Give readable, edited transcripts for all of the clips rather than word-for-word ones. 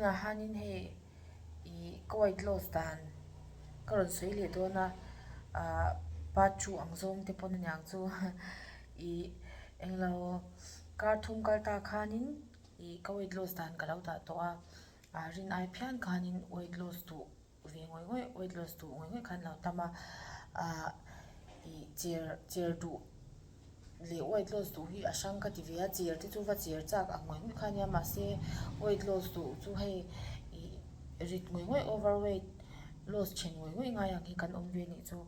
Zaninah hianin hei ih ka weight loss dan ka rawn sawi leh dawn a ah part two ang zawng te pawn aniang chu ih englo kar thum kal ta khanin ih ka weight loss dan ka lo dah tawh a ah rin ai phian khanin weight loss duh ve ngawih ngawih weight loss duh ngawih ngawih khan lo tam a ah ih cher cher duh leh weight loss duh hi a hrang ka ti ve a cher te chu va cher chak ang ngawih ngawih kha ania mahse weight loss duh chu hei ih rit ngawih ngawih over weight loss then ngawih ngawih ngai ang hi kan awm ve anih chu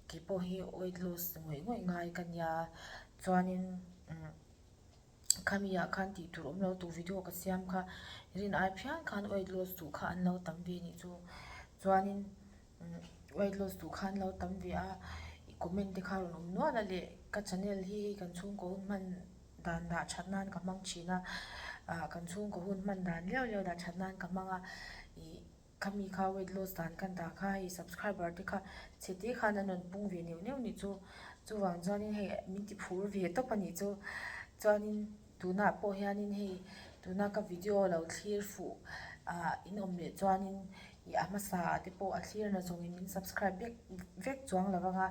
keipawh hi weight loss ngawih ngawih ngai ka nia chuanin umm Khami ah khan tih tur awm lo tur video ka siam kha rin ai phian khan weight loss duh kha an lo tam ve anih chu chuanin weight loss duh kha an lo tam ve a comment te kha rawn awm nual a leh ka channel hi hei kan chhungkaw hun hman dan dah that nan ka hmang thin a ah kan chhungkaw hun hman dan liau liau dah that nan ka hmang a ih. Khami kha weight loss dan kan dah kha hei subscriber te kha chhe te khan an rawn pung ve neuh neuh nih chu chuvang chuanin hei min ti phur ve tawp a nih chu chuanin tunah pawh hianin hei tuna ka video lo thlir fuh ah in awm leh chuanin ih a hmasa ah te pawh a thlir na zawngin min subscribe vek vek chuang lo vang a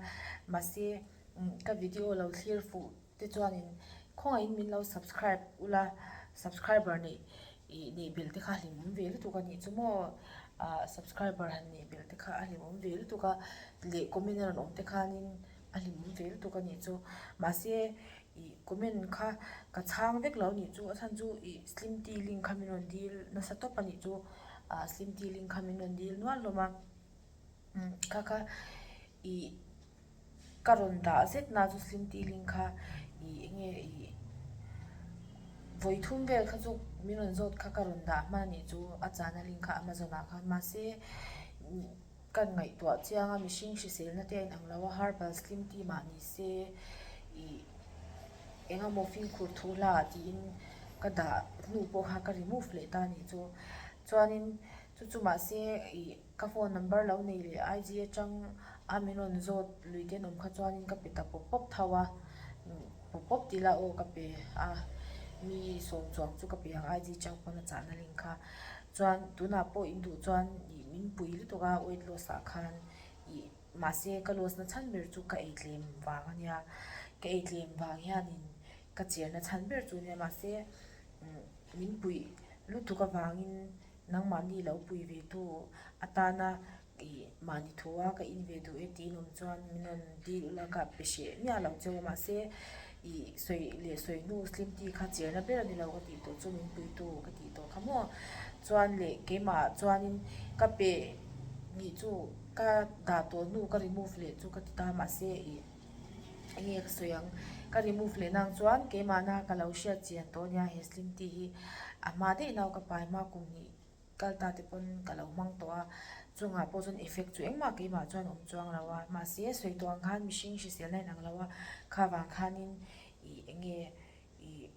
mahse ka video lo thlir fuh te chuanin khawngaihin min lo subscribe ula subscriber neih ih neih belh te kha a hlimawm ve lutuk a nih chu maw ah subscriber han neih belh te kha a hlimawm ve lutuk a leh comment a rawn awm te khanin a hlimawm ve lutuk a nih chu mahse ih comment kha ka chhang vek lo a nih chu a chhan chu ih slim tea link kha min rawn dil nasa tawp a nih chu ah slim tea link kha min rawn dil nual hlawm a kha kha ih. Ka rawn dah zet na chu slim tea link kha ih eng nge ih vawi thum vel kha chu min rawn zawt kha ka rawn dah hman a nih chu a chahna link kha amazon ah khan mahse ka ngaihtuah chiang a mihring hriselna te a inang lo a herbal slim tea mah ni se ih eng emaw fimkhur thu hla ah tiin ka dah hnu pawh kha ka remove leh ta a nih chu chuanin chu chu mahse ih. Ka phone number lo nei leh IG atang a min rawn zawt lui te an awm kha chuanin ka pe ta pawp pawp tho a, pawp pawp tih lah aw ka pe a, mi sawm chuang chu ka pe ang IG atang pawn a chahna link kha. Chuan tunah pawh in duh chuan ih min pui lutuk a weight loss ah khan ih mahse ka loss na chhan ber chu ka ei tlem vang a nia, ka ei tlem vang hianin ka cherna chhan ber chu a nia mahse min puih lutuk avangin. Nangmahni lo pui ve tu atana ih mahni thu a ka in ve duh e tiin awm chuan min rawn dil ula ka pe hreh miah lo cheu a mahse ih sawi leh sawi hnu slim tea kha cherna ber a ni lo ka tih tawh chu min pui tu ka tih tawh kha maw chuan leh keimah chuanin ka pe nih chu ka dah tawh hnu ka remove leh chu ka ti ta mahse ih. Enge ka sawi ang, ka remove leh nang chuan keimahna ka lo hriat chian tawh ania he slim tea hi a hma daih nau ka pai hma kum hnih kal ta te pawn ka lo hmang tawh a, chungah pawh chuan effect chu engmah keimah chuan awm chuang lo a, mahse sawi tawh ang khan mihring hriselna in ang lo a, kha vang khanin ih enge ih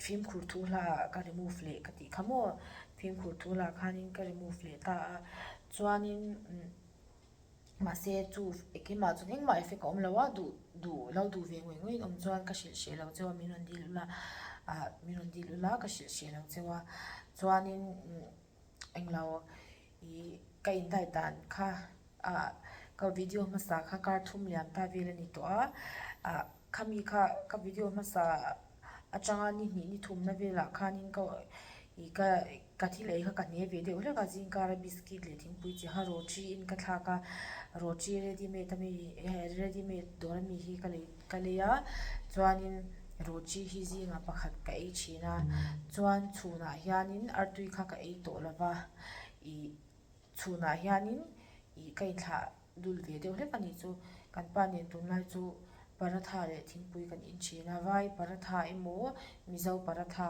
fimkhur thu hla ah ka remove leh ka tih kha maw, fimkhur thu hla khanin ka remove leh ta a, chuanin umm. Mahse chu engkimah chuan engmah effect a awm lo a, duh duh lo duh ve ngawih ngawih in awm chuan ka hrilh hreh lo cheu a, min rawn dil ula ah min rawn dil ula ka hrilh hreh lo cheu a, chuanin englo ih ka in diet dan kha ah ka video hmasa kha kar thum liam ta vel a ni tawh a, ah khami kha ka video hmasa atanga ni hnih ni thumna velah khanin ka ih ka ka thil ei kha ka hne ve deuh hlek a zingkara biscuit leh thingpui chi kha roti in ka thlak a roti ready made ami ready made dawr ami hi ka lei ka lei a chuanin roti hi zingah pakhat ka ei thin a chuan chhunah hianin artui kha ka ei tawh lova ih chhunah hianin ih ka inthlah dul ve deuh hlek a nih chu kan pa nen tunlai chu paratha leh thingpui kan in thin a vai paratha emaw mizo paratha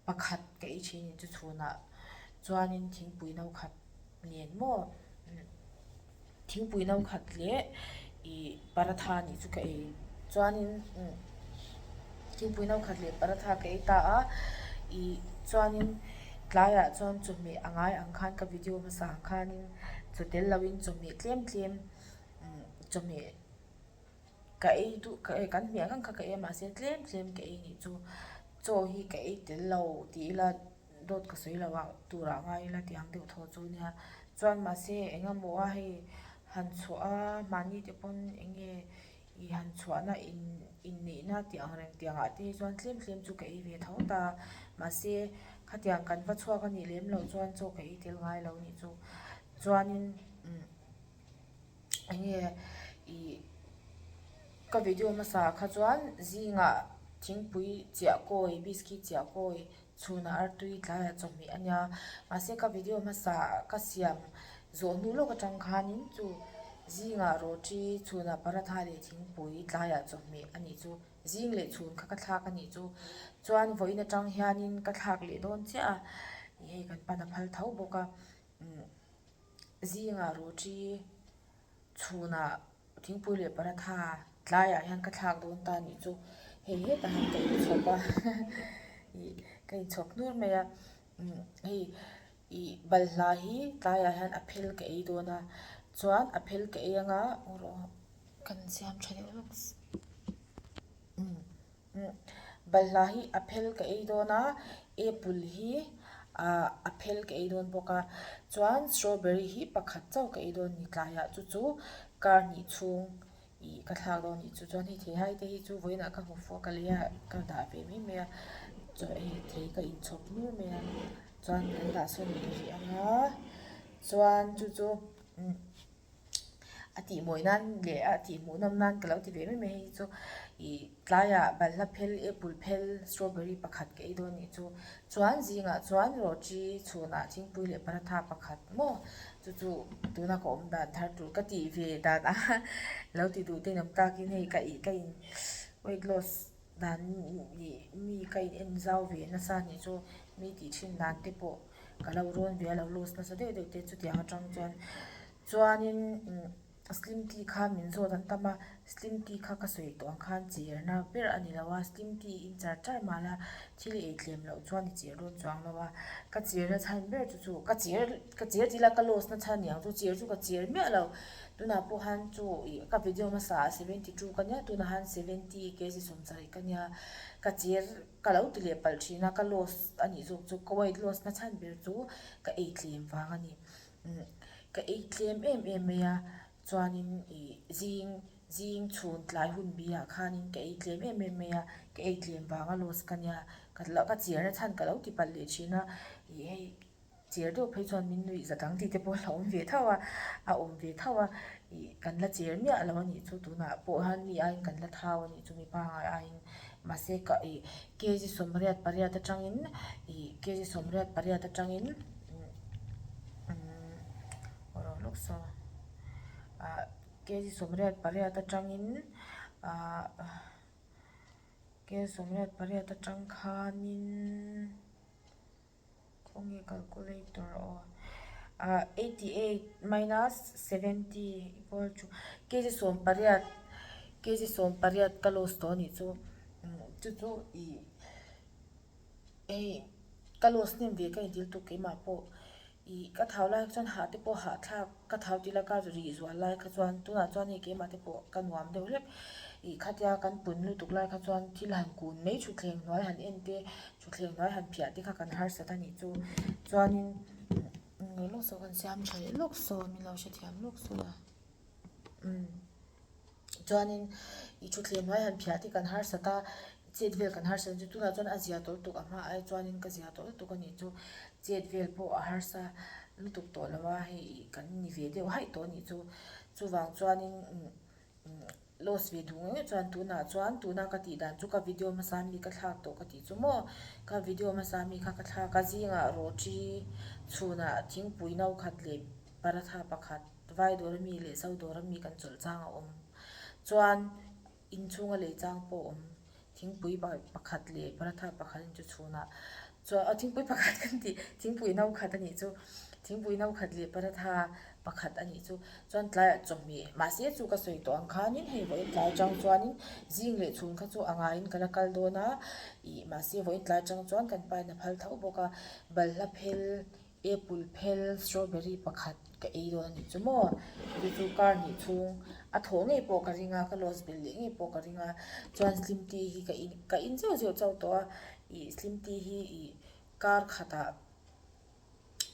pakhat ka ei thin in chu chhunah chuanin thingpui no khat nen maw thingpui no khat leh ih paratha nih chu ka ei chuanin thingpui no khat leh paratha ka ei ta a ih chuanin tlaiah chuan chawhmeh a ngai ang khan ka video hmasa ang khanin chaw tel loin chawhmeh tlem tlem chawhmeh ka ei duh ka ei kan hmeh ang kha ka ei a mahse tlem tlem ka ei nih chu chaw hi ka ei tel lo tih ila. Dawt ka sawi lo ah turah ngai ila tih ang deuh thaw chu nia. Chuan mahse eng emaw a hei han chhuah a mahni te pawn eng nge ih han chhuahna in inneihna tih ang reng tiang ah te hi chuan tlem tlem chu ka ei ve tho ta. Mahse khatiang kan va chhuak a nih lem loh chuan chaw ka ei tel ngai lo nih chu. Chuanin umm eng nge ih ka video hmasa ah kha chuan zingah thingpui chiah kawi biscuit chiah kawi chhunah artui tlaiah chawhmeh a nia mahse ka video hmasa ka siam zawh hnu lawk atang khanin chu zingah roti chhunah paratha leh thingpui tlaiah chawhmeh a nih chu zing leh chhun kha ka thlak a nih chu chuan vawiin atang hianin ka thlak leh dawn chiah a ih hei kan pan a phal tho bawk a umm zingah roti chhunah thingpui leh paratha tlaiah hian ka thlak dawn ta nih chu hei hetah hian ka inchhawp a ih ka inchhawp hnur mai a umm hei ih balhla hi tlaiah hian a phel ka ei dawn a chuan a phel ka ei anga kan siam tha deuh lawk umm. Balhla hi a phel ka ei dawn a, apple hi ah a phel ka ei dawn bawk a, chuan strawberry hi pakhat chauh ka ei dawn ni tlaiah chu chu kar hnih chhung ih ka thlak dawn anih chu chuan hei theihai te hi chu vawiinah ka hmu fuh a ka lei a ka dah ve mai mai a chaw ei thei ka inchhawp hnur mai a chuan kan dah sawn leh rih ang a chuan chu chu umm. A tih mawi nan leh a tih hmuh nawm nan ka lo ti ve mai mai hei chu ih tlaiah balhla phel apple phel strawberry pakhat ka ei dawn anih chu chuan zingah chuan roti chhunah thingpui leh paratha pakhat maw chu chu tuna ka awm dan thar tur ka tih ve dan a lo ti duh te in awm takin hei ka ih ka in weight loss dan ih mi ka in en zau ve nasa anih chu mi tih thin dan te pawh. Ka lo rawn ve a lo loose nasa deuh deuh te chutiang atang chuan chuanin slim tea kha min zawt an tam a slim tea kha ka sawi tawh ang khan cherna ber a ni lo a slim tea in char char mah la thil ei tlem loh chuan i cher dawn chuang lo a ka cherna chhan ber chu chu ka cher ka cher tih la ka loose na chhan niang chu cher chu ka cher miah lo tunah pawh han chu ih ka video hmasa ah 72 ka nia tunah han 70 kg 70 ka nia ka cher. Ka lo ti leh palh thin a, ka loss a nih zawk chu ka weight loss na chhan ber chu ka ei tlem vang a ni. Ka ei tlem em em mai a, chuanin ih zing zing chhun tlai hun biah khanin ka ei tlem em em mai a, ka ei tlem vanga loss ka nia, ka chiar na chhan ka lo ti palh leh thin a, ih hei. Cher deuh phei chuan min nuih zat ang tih te pawh a awm ve tho a, a awm ve tho a, ih kan la cher miah lo a nih chu tunah pawh hian mi aiin kan la thau a nih chu mipa ngai aiin mahse ka ih kg 88 atangin ih kg 88 atangin umm rawh lawk saw ah kg 88 atangin ah kg 88 atang khanin. Khawnge calculator aw ah 88 minus 70 equal to kg 18 kg 18 ka loss tawh anih chu chu chu ih hei ka loss hnem ve ka intil tuk keimah pawh ih ka thau lai chuan hah te pawh hahthlak ka thau tih laka rih zual lai kha chuan tunah chuan hei keimah te pawh ka nuam deuh hlek ih khatia kan pun lutuk lai kha chuan thil han kun mai thutthleng hnuai han en te Thutthleng hnuai han phiah te kha kan harsat a nih chu. Chuanin umm lawk saw kan siam tha leh lawk saw min lo hrethiam lawk saw a. Umm chuanin ih thutthleng hnuai han phiah te kan harsat a, chet vel kan harsat chu tunah chuan a zia tawh lutuk a hma ai chuanin ka zia tawh lutuk a nih chu. Chet vel pawh a harsa lutuk tawh lo a, hei ih kan ni ve deuh haih tawh a nih chu. Chuvang chuanin umm Loss ve duh ngei chuan tunah chuan tuna ka tih dan chu ka video hmasa mi ka thlak tawh ka tih chu maw ka video hmasa mi kha ka thlak a zingah roti chhunah thingpui no khat leh paratha pakhat vai dawr ami leh zo dawr ami kan chawlh chang a awm chuan inchhunga lei chang pawh a awm thingpui pakhat leh paratha pakhat chu chhunah chuan aw thingpui pakhat kan tih thingpui no khat a nih chu thingpui no khat leh paratha pakhat a nih chu chuan tlaiah chawhmeh mahse chu ka sawi tawh ang khanin hei vawiin tlai atang chuanin zing leh chhun kha chu a ngaiin ka la kal dawn a ih mahse vawiin tlai atang chuan kan pa in a phal tho bawk a balhla phel apple phel strawberry pakhat ka ei dawn a nih chu maw chu chu kar hnih chhung a thawh ngei pawh ka ring a ka loss belh leh ngei pawh ka ring a chuan slim tea hi ka in ka in zeuh zeuh chauh tawh a ih slim tea hi ih. kar khatah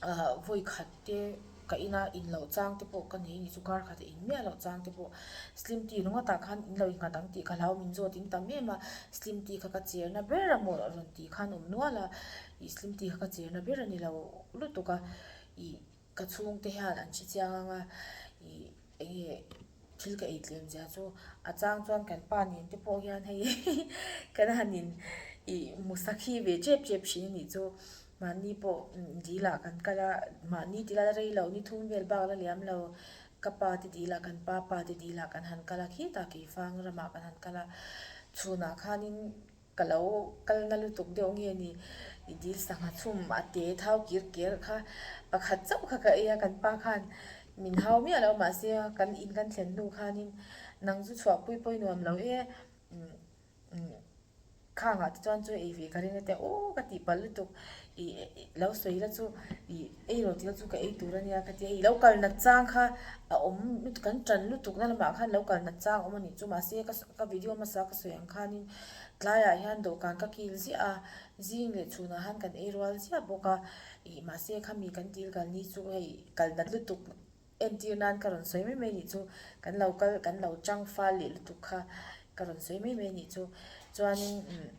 ah vawi khat te ka ina in loh chang te pawh ka nei ni chu kar khat a in miah loh chang te pawh slim tea ringawt ah khan in lo inghat ang tih ka hlau min zawt in tam em a slim tea kha ka cherna ber a maw rawn tih khan awm nual a ih slim tea kha ka cherna ber a ni lo lutuk a ih ka chhungte hian an hre chiang ang a ih eng nge thil ka ei tlem zia chu a chang chuan kan pa nen te pawh hian hei kan han in ih hmu sakhi ve tep tep thin a nih chu mahni pawh dil ah kan kal a mahni ti lal rei lo ni thum vel bak la liam lo ka pa te dil ah kan pa pa te dil ah kan han kal a khitah keifang ramah kan han kal a chhunah khanin. Ka lo kal na lutuk deuh nge ni? I dil sangha chhum a te thau kir ker kha pakhat chauh kha ka ei a, kan pa khan min hau miah lo mahse kan in kan thlen hnu khanin nang chu chhuahpui pawh i nuam lo e khangah te chuan chu ei ve ka ring a tia aw ka tih palh lutuk i lo sawi la chu i ei rawh tih la chu ka ei tur a nia ka tia i lo kal nat chang kha a awm lutuk kan tan lutuk na lamah khan lo kal nat chang a awm a nih chu mahse ka video hmasa ka sawi ang khanin Tlaiah hian dawhkan ka kil ziah a, zing leh chhunah han kan ei rual ziah bawk a, ih mahse khami kan dil kal ni chu hei kal nat lutuk entir nan ka rawn sawi mai mai nih chu kan lo kal kan lo chang fal leh lutuk kha ka rawn sawi mai mai nih chu chuanin umm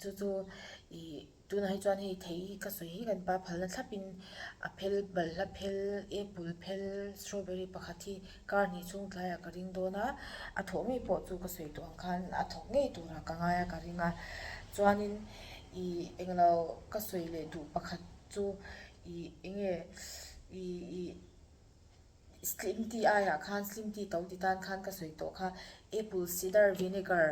chu chu ih. Tunah hi chuan hei thei hi ka sawi hi kan pa phalna thlapin a phel balhla phel apple phel strawberry pakhat hi kar hnih chhung tlaiah ka ring dawn a a thawh ngei pawh chu ka sawi tawh ang khan a thawk ngei turah ka ngai a ka ring a chuanin ih englo ka sawi leh duh pakhat chu ih enge ih ih. Slim tea aiah khan slim tea to ti tan khan ka sawi tawh kha apple cider vinegar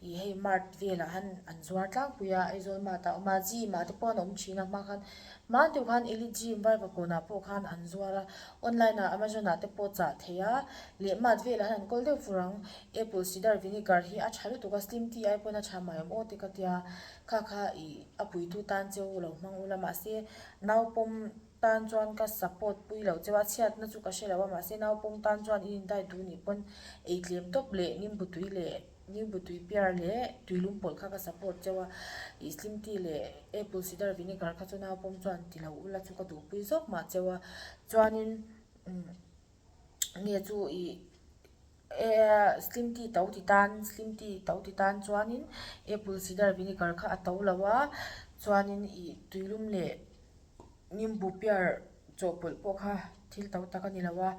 ih hei mart velah han an zuar tlangpui a Aizawl mart ah a awm a gym ah te pawh an awm thin a hma khan hma deuh khan elite gym Vaivakawn ah pawh khan an zuar a online ah amazon ah te pawh chah theih a leh mart velah hian an kawl deuh fur ang apple cider vinegar hi a tha lutuk a slim tea ai pawn a tha mai awm aw te ka tia kha kha ih a puitu tan cheu lo hmang ula mahse naupawm. Tan chuan ka support pui loh cheu a, chhiatna chu ka hre lo a, mahse naupawng tan chuan in indai duh nih pawn ei tlem tawp leh nimbu tui leh nimbu tui piar leh tuilum pawlh kha ka support cheu a, ih slim tea leh apple cider vinegar kha chu naupawng chuan ti lo ula chu ka duhpui zawk mah cheu a, chuanin umm nge chu ih slim tea to ti tan slim tea to ti tan chuanin apple cider vinegar kha a to lo a, chuanin ih tuilum leh. Nimbu piar chawhpawlh pawh kha thil to tak a ni lo a,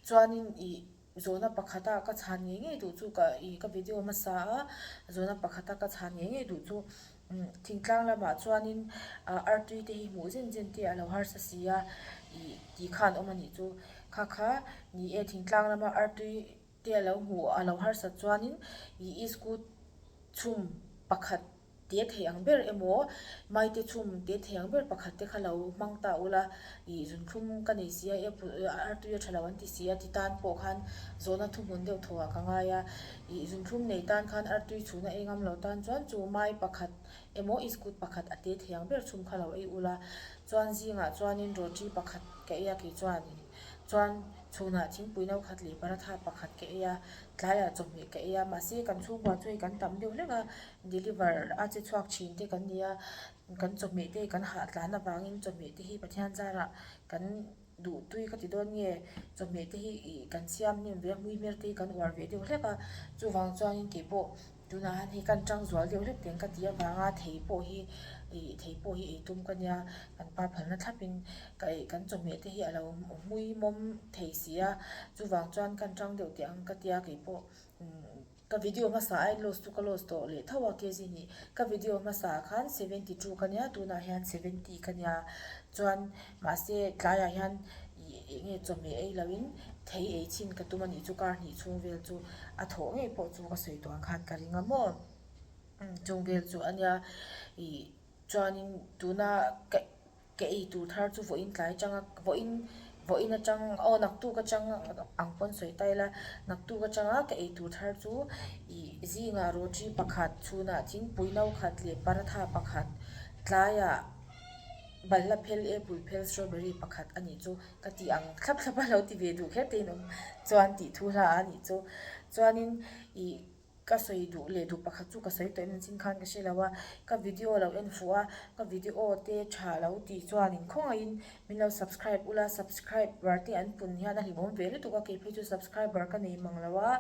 chuanin ih zawhna pakhata ka chhan ngei ngei duh chu ka ih ka video hmasa a, zawhna pakhata ka chhan ngei ngei duh chu thingtlang lamah chuanin ah artui te hi hmuh zen zen te a lo harsa si a ih tih khan awm a nih chu, kha kha ni e thingtlang lama artui te a lo hmuh a lo harsat chuanin ih iskut chhum pakhat. Te thei ang ber emaw, maite chhum te thei ang ber pakhat te kha lo hmang ta ula, ih zunthlum ka nei si a, apple artui a tha lo an ti si a ti tan pawh khan zawhna thuhmun deuh thaw ah ka ngai a, ih zunthlum nei tan khan artui chhuna ei ngam lo tan chuan chu mai pakhat emaw iskut pakhat a te thei ang ber chhum kha lo ei ula, chuan zingah chuanin roti pakhat ka ei a kei chuan chuan chhunah thingpui no khat leh paratha pakhat ka ei a, tlaiah chawhmeh ka ei a, mahse kan chhungkua chu hei kan tam deuh hlek a. Deliver a che chhuak thin te kan ni a, kan chawhmeh te kan hah tlan avangin chawhmeh te hi Pathian zarah kan duh tui ka ti dawn nge chawhmeh te hi ih kan siam hnem ve a hmui hmer te hi kan uar ve deuh hlek a, chuvang chuanin kei pawh tunah hian hei kan tang zual deuh hlek teng ka ti avanga thei pawh hi ih thei pawh hi ei tum ka nia kan pa phalna thlapin ka ei kan chawhmeh te hi a lo hmui mawm thei si a, chuvang chuan kan tang deuh teh ang ka tia kei pawh umm. Ka video hmasa ai loss chu ka loss tawh leh tho a kg nih ka video hmasa ah khan 72 ka nia tunah hian 70 ka nia chuan mahse tlaiah hian ih eng nge chawhmeh ei lo in thei ei chhin ka tum a nih chu kar hnih chhung vel chu a thawh ngei pawh chu ka sawi tawh ang khan ka ring a maw chung vel chu a nia ih chuanin tuna ka. Ka ei tur thar chu vawiin tlai atanga vawiin vawiin atang aw naktuk atang ang pawn sawi ta ila naktuk atanga ka ei tur thar chu ih zingah roti pakhat chhunah thingpui no khat leh paratha pakhat tlaiah balhla phel apple phel strawberry pakhat a nih chu ka tih ang thlap thlap a lo ti ve duh kher te in awm chuan tih thu hla a nih chu chuanin ih. Ka sawi duh leh duh pakhat chu ka sawi tawh em chin khan ka hre lo a, ka video lo en fuh a, ka video te tha lo tih chuanin khawngaihin min lo subscribe ula, subscriber te an pun hian a hlimawm ve lutuk a, kei phei chu subscriber ka nei mang lo a,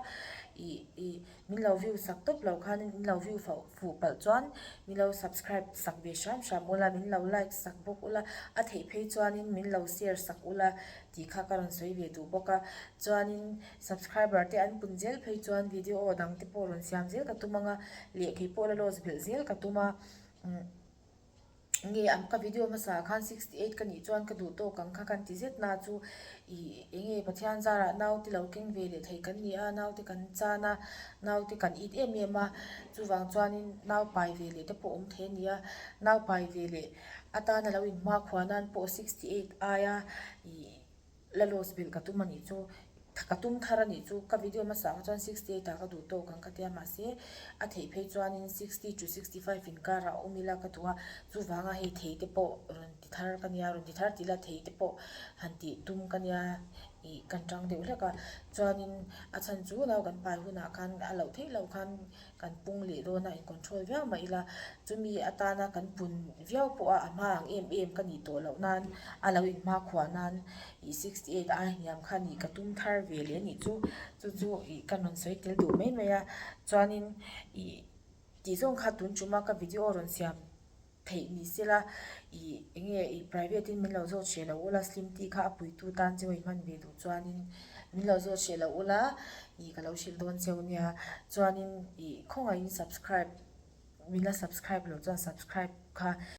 ih ih min lo view sak tawp lo khanin min lo view fo fuh palh chuan min lo subscribe sak ve hram hram ula, min lo like sak bawk ula, a theih phei chuanin min lo share sak ula tih kha ka rawn sawi ve duh bawk a, chuanin. Subscriber te an pun zel phei chuan video dang te pawh rawn siam zel ka tum ang a, leh kei pawh la loss belh zel ka tum a, umm nge ang ka video hmasa ah khan 68 ka nih chuan ka duh tawk ang kha kan ti zet na chu ih eng nge Pathian zarah naute lo keng ve leh thei kan ni a, naute kan chan a, naute kan it em em a, chuvang chuanin nau pai ve leh te pawh awm thei a ni a, nau pai ve leh atana lo inhmakhua nan pawh 68 aia ih. La loss belh ka tum a nih chu, ka tum thar a nih chu, ka video hmasa ah chuan 68 ah ka duh tawk ang ka tia mahse a theih phei chuanin 60 to 65 inkar ah awm ila ka duh a, chuvanga hei thei te pawh rawn ti thar ka nia, rawn ti thar tih ila thei te pawh han tih tum ka nia ih kan tang deuh hlek a, chuanin a chhan chu nau kan pai hunah khan a loh theih loh khan kan pung leh dawn a, in control viau mah ila chumi atana kan pun viau pawh a a hma ang em em ka nih tawh loh nan a lo in hmakhua nan ih 68 ai hniam kha nih ka tum thar ve leh a nih chu, chu chu ih ka rawn sawi tel duh mai mai a, chuanin ih tih zawng kha tun ṭuma ka video rawn siam. Theih ni sela, ih eng nge ih private in min lo zawt hreh lo ula, slim tea kha a puitu tan cheu i hman ve duh chuanin min lo zawt hreh lo ula, ih ka lo hrilh dawn cheu nia. Chuanin ih khawngaihin subscribe, min la subscribe loh chuan subscribe kha.